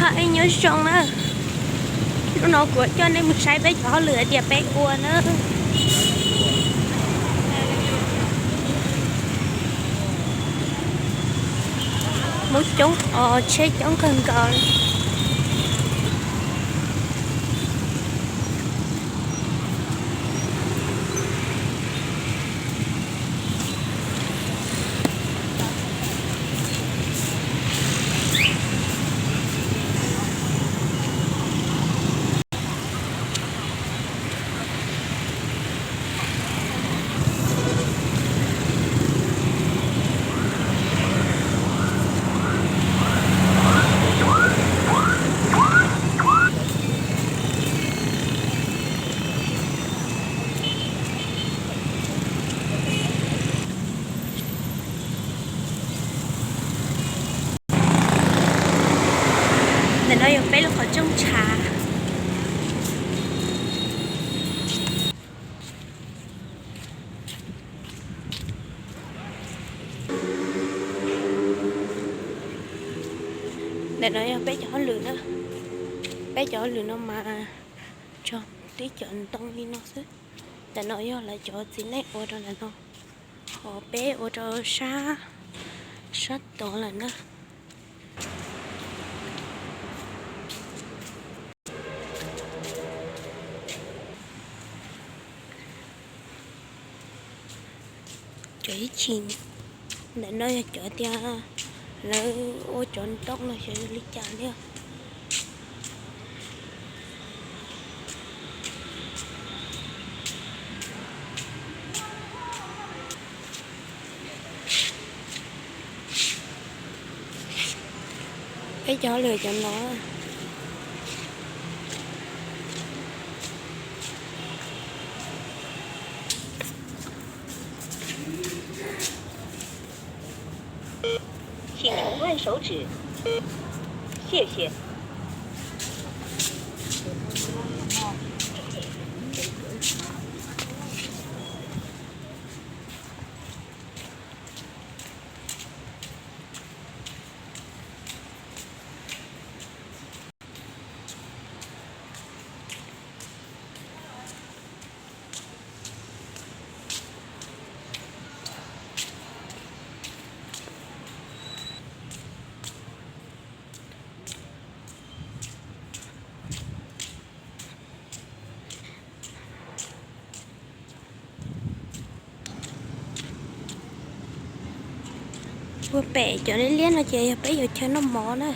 Ib nyob zoo na, hnub no kuv coj nej mus saib peb cov hauj lwm hais tias peb ua na. Muaj coob os, tsheb coob kawg nkaus. Ntawm no yog peb lub qhov rooj ntshav. Ntawm no yog peb cov hauj lwm na. Peb cov hauj lwm no mas tso tib cov ntoo li no xwb. Ntawm no yog lawv cov txiv neej ua rau ntawm no, ho peb ua rau sab, sab tod lawm na. Cov ib chim, ntawm no yog cov tias lawv ua cov ntoo los xyov yog li cas li. Peb cov lwm cov no. 请重按手指，谢谢。 Puag pem cov liab liab no ces yog peb yuav chaw noj mov na.